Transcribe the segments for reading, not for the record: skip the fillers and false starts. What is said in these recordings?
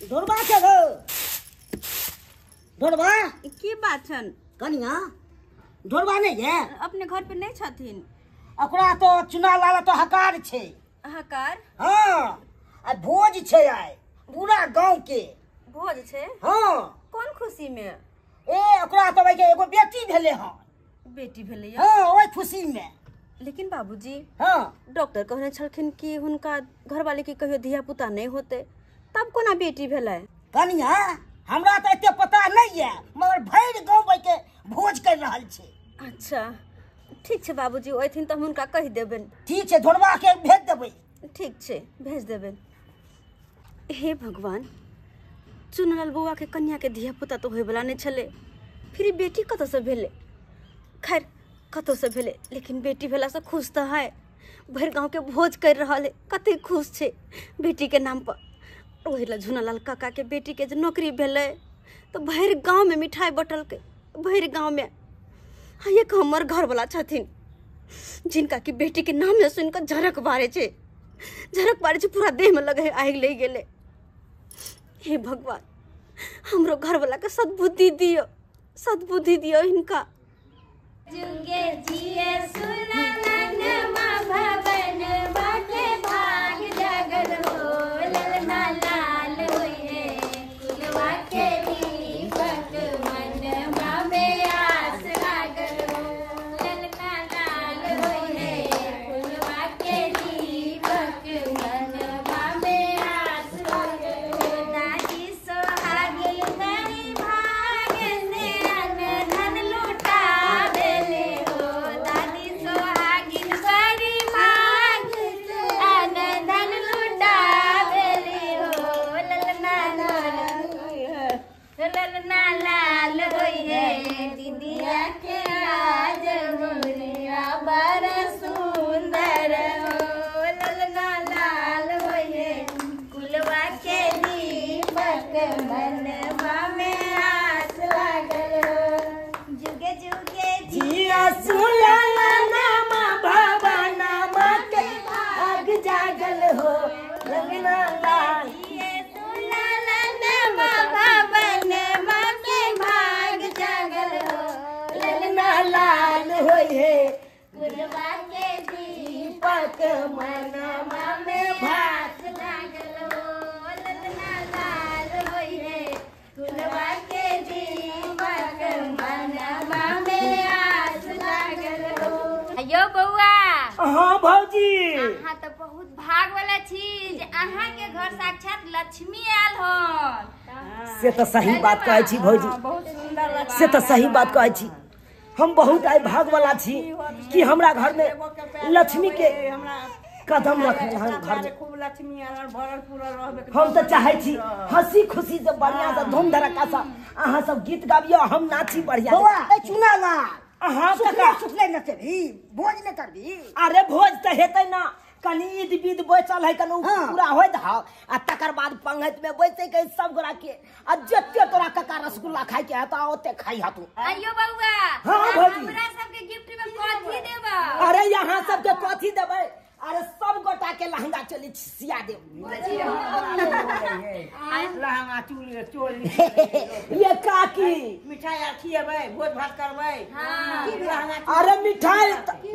ढोरबा के गो ढोरबा की बात छन कनिया ढोरबा नहीं है अपने घर पे नहीं छथिन ओकरा तो चुना लाला तो हकार छे हकार हां आ भोज छे आय पूरा गांव के भोज छे हां कौन खुशी में ए ओकरा तो भाई के एगो बेटी भेले हां बेटी भेले हां ओइ खुशी में लेकिन बाबूजी हां डॉक्टर कहने छलखिन कि हुनका घरवाले के कहियो धिया पुता नहीं होते तब कोना बेटी भेलै कनिया हमरा तो एते पता नहीं है मगर भरि गांव के भोज कर रहल छे अच्छा ठीक छे बाबूजी ओथिन त हम हुनका कहि देबेन ठीक छे ढोरबा के भेज देबै ठीक छे भेज देबेन हे भगवान चुनलाल बौआ के कन्या के धिया पुता तो होय वाला नहीं छले फिर बेटी कतऽ से भेलै खैर कतौ से भेलै लेकिन बेटी भेला से खुश तऽ है भरि गाँव के भोज कर रहल है कते खुश छे बेटी के नाम पर ओहि ला झुनालाल काका के बेटी के जे नौकरी भेलै तऽ भरि गाँव में मिठाई बटलकै भरि गाँव में हाँ एक हमर घरवाला छथिन जिनका कि बेटी के नाम सुनि कऽ झरक बारै छै झरक बारै छै पूरा देह में लगे आगि लागि गेलै हे भगवान हमरो घरवाला के सद्बुद्धि दियौ सद्बुद्धि दियौ हिनका जुगे जिए सुनलन मा भवन बाके भाग जागल हो ललना लाल होइए कुलवा के दीपक मन मामे आस लागल हो ललना लाल होइए कुलवा के दीपक मन मामे आस लागल हो दादी सोहागिन बड़ी भाग से अन धन लुटा देले हो दादी सोहागिन बड़ी भाग से अन धन लुटा देले हो ललना लाल ललना लाल होइए दीदिया के राज मुरिया बड़ सुंदर हो ललना लाल होइए कुलवा के दीपक मनवा में आस लागल हो जुगे जुगे जिया सुनला मा भवनमा के भाग जागल हो ललना लाल जिए सुनलन मा भवन मा के भाग जागल हो ललना लाल होइए कुलवा के दीपक मनमा में भाग भात लागल हो ललना लाल होइए कुलवा के दीपक मनवा में आस लागल हो यो बौआ हाँ भौजी अहाँ तऽ बहुत भाग वाला छी जे अहाँ के घर साक्षात लक्ष्मी आयल हन से तो सही बात कहै छी भौजी बहुत सुंदर से तो सही बात कहै छी हम बहुत आइ भाग वाला छी कि हमरा घर में लक्ष्मी के कदम रखल हन घर में खूब लक्ष्मी आयल भरल पूरल रहबे हम तो चाहे छी हंसी खुशी से बढ़िया से धूम धड़का से अहाँ सब गीत गाबियो हम नाची बढ़िया बौआ ए चुना लाल अहाँ सुखले सुखले नचबी भोज ने करबी अरे भोज तऽ हेतै ना कनी ईद बीद बैसल है कनी हाँ। पूरा होइत हौ आ तकर बाद पंगत में बैसे के सब गोरा के आ जते तोरा कका रसगुल्ला खाइ के हेतौ ओते खाइ हतू आइयो बौआ हाँ, भौजी। हमरा सबके गिफ्ट में कथी देबा अरे यहाँ सबके कथी देबै अरे सब गोटा के लहंगा चोली सिया देब लहंगा चूड़ी चोली ये काकी मिठाई आर खिएबै भोज भात करबै की लहंगा अरे मिठाई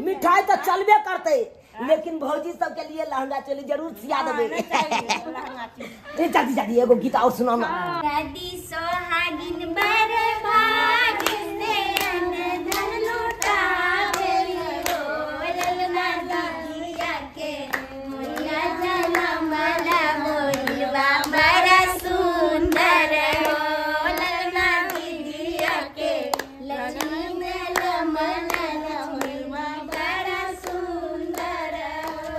मिठाई तो चलबे करते लेकिन भौजी सबके लिए लहंगा चोली जरूर सिया देबै लहंगा चोली ए दादी दादी एगो गीत और सुनाओ ना दादी सोहागिन बर भाग से अन धन लुटावेली हो ललना दीदिया के मोरिया जनमला मोरिया बड़ा सुंदर हो ललना दीदिया के लक्ष्मी लमन लक्ष्मीवा बड़ा सुंदर हो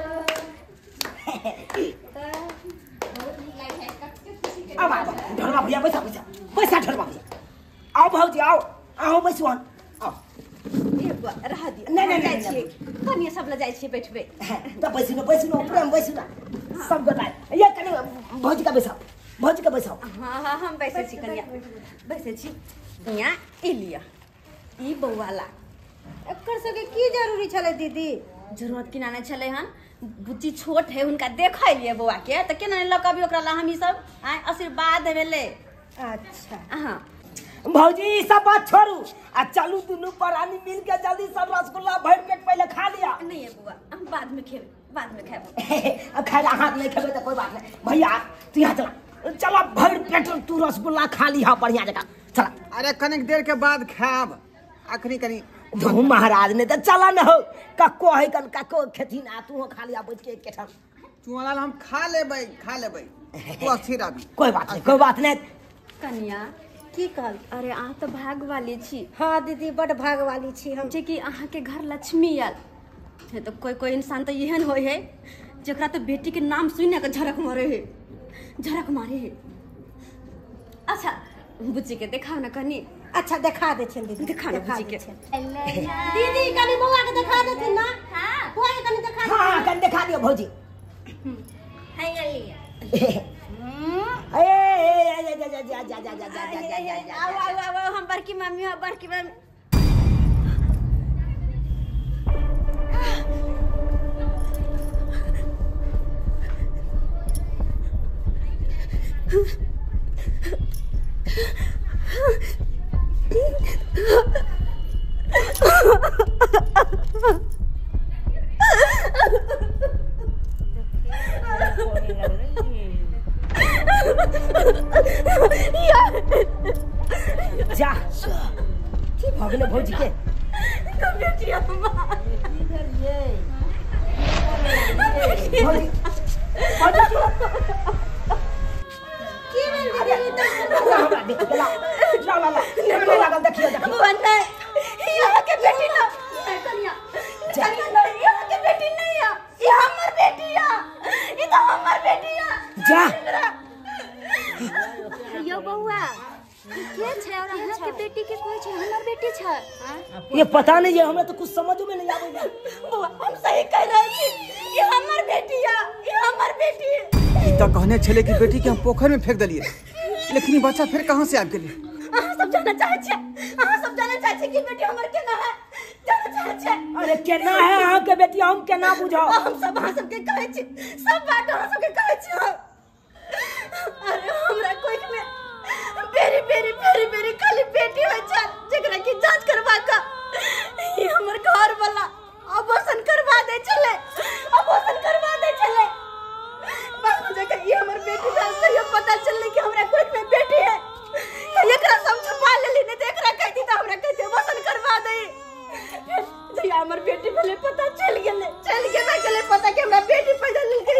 अब आओ ढोलवा भैया बैसा बैसा बैसा ढोलवा भैया आओ भौजी आओ आओ बैसू हन आओ रह दियौ नहीं, नहीं, जाइ नहीं, छियै कनिया सब लऽ जाइ छियै बैठबै तऽ बैसू ने बैसू ने ऊपरे में बैसू ना सब गोटा ये कनी भौजी का बैसाओ भौजी का बैसाओ हाँ हाँ हम बैसै छी कनिया बैसै छी कनिया ई लिअ ई बौआ ला एकर सबके की जरूरी छलै दीदी जरूरत की नाने छलै हन बुच्ची छोट है हुनका देखै लिए बौआ के त केना ल कभी ओकरा ला हम ई सब आय आशीर्वाद देबे ले। अच्छा हां भौजी ई सब बात छोड़ू आ चलू दुनू प्राणी मिल के जल्दी सब रसगुल्ला भर पेट पहले खा लिया। नहीं है बुआ हम बाद में खेबे, बाद में खेबे। अब खैर हाथ नहीं खेबे तो कोई बात नहीं। भैया तू यहाँ चला चला भर पेट तू रसगुल्ला खा लिया बढ़िया जगह चला। अरे कनिक देर के बाद खाब अखनी कनी धू महाराज ने तो चला न हो कक्को है कन कक्को खेथिन आ तू खा लिया बैठ के एक ठाम। चुआलाल हम खा लेबै खा लेबै तू अस्थिर आबी। कोई बात नहीं कोई बात नहीं। कनिया की कहल? अरे अहाँ तो भागवाली छी। हाँ दीदी बड भागवाली छी हम, जे कि अहाँ के घर लक्ष्मी आयल है। तो कोई कोई इंसान तो एहन होय है जकरा तो बेटी के नाम सुन के झरक मारे है, झरक मारे है। अच्छा बुच्ची के देखाओ ना कनी। अच्छा देखा दे छियन दीदी, देखा ना बुच्ची के। दीदी कनी बौआ के देखा देथिन ना। हां बौआ के कनी देखा। हां कनी देखा दियो भौजी। है लिया। ए ए जा जा जा जा जा जा जा जा जा। आओ आओ आओ हम बड़की मम्मी हो, बड़की मम्मी। जा की भऽ गेलै भौजी के? जा यो बौआ के छै और अहाँ के बेटी के कहै छै हमर बेटी छै? ये पता नहीं है हमरा तो कुछ समझ में नहीं आबै। बौआ हम सही कह रहल छी, ये हमर बेटी है, ये हमर बेटी है। ई त कहने छले कि बेटी के हम पोखर में फेंक देलिए, लेकिन ई बच्चा फिर कहां से आबि गेलै? अहाँ सब जाना चाहै छी, अहाँ सब जाना चाहै छी कि बेटी हमर केना है? जाना चाहै छी? अरे केना है अहाँ के बेटी हम केना बुझाउ? हम सब अहाँ सब के कहै छी सब बात अहाँ सब के कहै छी हम। अरे हमरा कोइख में बेरी बेरी बेरी बेरी खाली बेटी होइ छै जकरा की जांच करवा के ई हमर घर वाला अबॉर्शन करवा दे छले, अबॉर्शन करवा दे छले। बाद में जाके ई हमर बेटी भेल तैयो पता चललै कि हमरा कोइख में बेटी है, तो एकरा सब छुपा लेली, नहीं तो एकरा कहती त हमरा कहती अबॉर्शन करवा दे। जहिया हमर बेटी भेलै पता चल गेलै, चल गेलै गेलै पता कि हमरा बेटी पैदा लेलकै,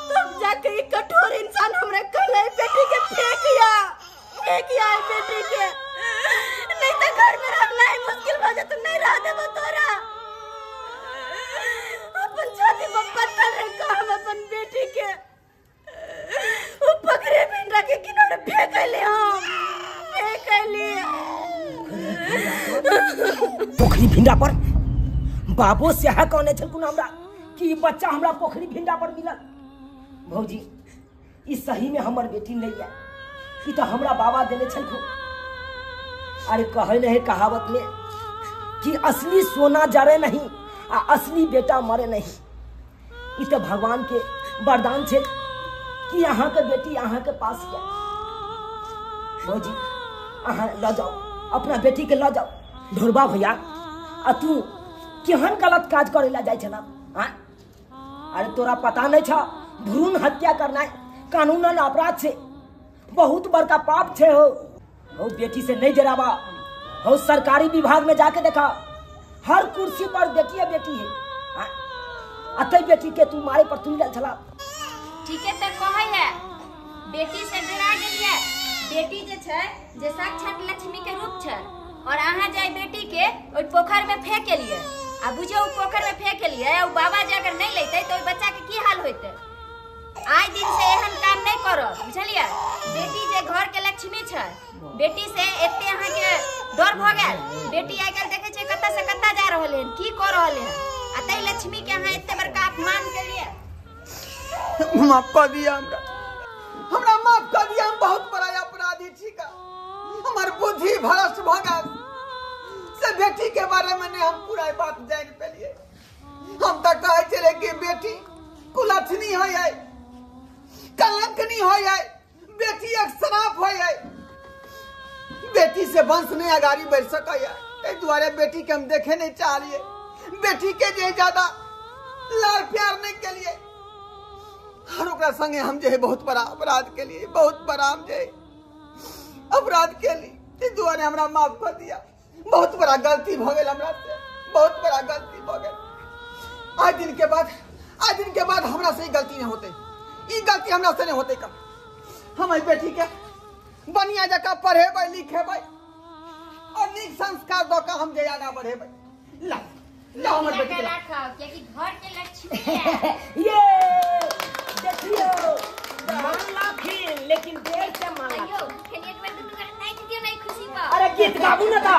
तब जाके ई कठोर इंसान हमरा कहलै बेटी के फेंकिया, फेंकिया बेटी के, नहीं तो घर में रहना ही मुश्किल भ जेतौ, नहीं रह देबो तोरा। अपन छाती पर पत्थर रख हम अपन बेटी के वो पकड़े बिन रखे किनारे फेंकले, हम फेंकले पोखरी भिंडा पर। बाबो सेहा कहने छलखुन हमरा कि बच्चा हमरा पोखरी भिंडा पर मिलल। भौजी ई सही में हमर बेटी नहीं है, ई तो हमरा बाबा देने छलखुन। अरे कहे नहीं कहावत में कि असली सोना जरे नहीं आ असली बेटा मरे नहीं। ई तो भगवान के वरदान छे कि अहाँ के बेटी अहाँ के पास है। भौजी अहाँ ल जाओ अपना बेटी के ल जाओ। ढोरबा भैया आ तू केहन गलत काज करे ला जाय छला? हाँ अरे तोरा पता नहीं छ भ्रूण हत्या करना कानूनन अपराध छे, बहुत बड़का पाप छे। हो बेटी से नहीं जराबा हो, सरकारी विभाग में जाके देखा हर कुर्सी पर बेटी है बेटी है। अतः बेटी के तू मारे पर तुल गल छला। ठीक है त कहै है बेटी से डरा गेलियै। बेटी जे छै जे साक्षात लक्ष्मी के रूप छै और अहाँ जाय बेटी के ओइ पोखर में फेंक एलियै आ बुझियौ पोखर में फेंक एलियै, ओ बाबा जे अगर नहीं लेतै तो ओइ बच्चा के की हाल होइतै? आइ दिन से एहन काम नहीं करब बुझलियै। बेटी जे घर के लक्ष्मी छै, बेटी से एते अहाँ के डर भ गेल। बेटी आइ काल्हि देखै छै कतऽ से कतऽ जा रहल हन, की कऽ रहल हन, आ तै लक्ष्मी के अहाँ एते बड़का अपमान केलियै। माफ कर दिया हमरा, हमरा माफ कर दिया, हम बहुत बड़ा अपराधी छी का, हमर बुद्धि भ्रष्ट भ गेल से बेटी के बारे में नहीं हम पूरा बात जान पेलिए। हम तऽ कहै छलियै कि बेटी कुलक्षणी होइ है, कलंकनी होइ है, बेटी एक श्राप होइ है, बेटी से वंश नहीं अगाड़ी बढ़ सकै है। ताहि दुआरे बेटी के हम देखे नहीं चाहलिए, बेटी के जे ज्यादा लाड़ प्यार नहीं के लिए, और ओकरा संगे हम जे बहुत बड़ा अपराध के लिए, बहुत बड़ा हम जे अपराध के लिए, ताहि दुआरे हमरा माफ कर दिया। बहुत बड़ा गलती भ गेल हमरा से, बहुत बड़ा गलती भ गेल। आज दिन के बाद, आज दिन के बाद हमरा से ई गलती नहीं होते, ई गलती हमरा से नहीं होते कब। हम एहि बेटी के बढ़िया जकाँ पढ़ेबै लिखेबै और नीक संस्कार दऽ कऽ हम जे आगाँ बढ़ेबै। ला ला हमर बेटी के राखब, कियाकि घर के लक्ष्मी है। ये देखियो मानलखिन, लेकिन देर से मानलखिन। अयो खेलिए एक बार दुनू गोटे नाचि दियौ ने खुशी पर। अरे गीत गाबू ना ता।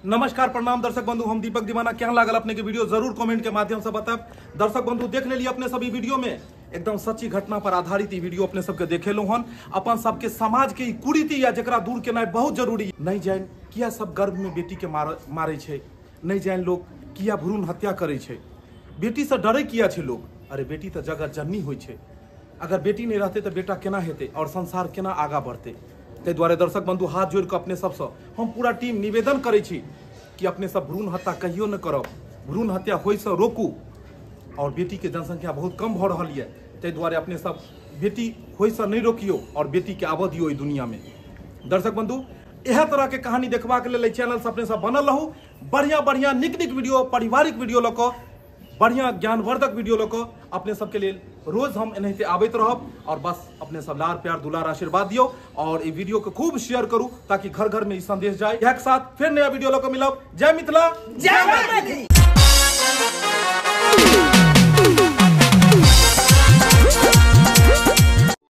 नमस्कार प्रणाम दर्शक बंधु, हम दीपक दीवाना। क्या लागल अपने के वीडियो जरूर कमेंट के माध्यम से बताब। दर्शक बंधु देख लेलिए अपने सब वीडियो में एकदम सच्ची घटना पर आधारित वीडियो अपने सबके देखेलहुँ हन। अपन सबके समाज के कुरीति या जकरा दूर केनाइ बहुत जरूरी। नहीं जान किया सब गर्भ में बेटी के मारे छै, नहीं जान लोग किया भ्रूण हत्या करे छै, बेटी से डरे किया छै लोग। अरे बेटी तो जगत जननी होइ छै, अगर बेटी नहीं रहते तो बेटा केना हेतै और संसार केना आगाँ बढ़तै। ताहि दुआरे दर्शक बंधु हाथ जोड़ि कऽ अपने सबसँ हम पूरा टीम निवेदन करै छी कि अपने सब भ्रूण हत्या कहियो न करब, भ्रूण हत्या होइसँ रोकू। और बेटी के जनसंख्या बहुत कम भऽ रहल यऽ, ताहि दुआरे अपने सब बेटी होइसँ नहि रोकियौ और बेटी के आबऽ दियौ एहि दुनिया में। दर्शक बंधु इएह तरह के कहानी देखबाक लेल एहि चैनल से अपने सब बनल रहू। बढ़िया बढ़िया नीक नीक वीडियो, पारिवारिक वीडियो लऽ कऽ, बढ़िया ज्ञानवर्धक वीडियो लऽ कऽ अपने सबके लेल रोज हम एनाहिते आबैत रहब। और बस अपने सब लार प्यार दुलार आशीर्वाद दियौ और ई वीडियो के खूब शेयर करू ताकि घर घर में ई संदेश जाए। इएह के साथ फिर नया वीडियो लऽ कऽ मिलब। जय मिथिला, जय मैथिली।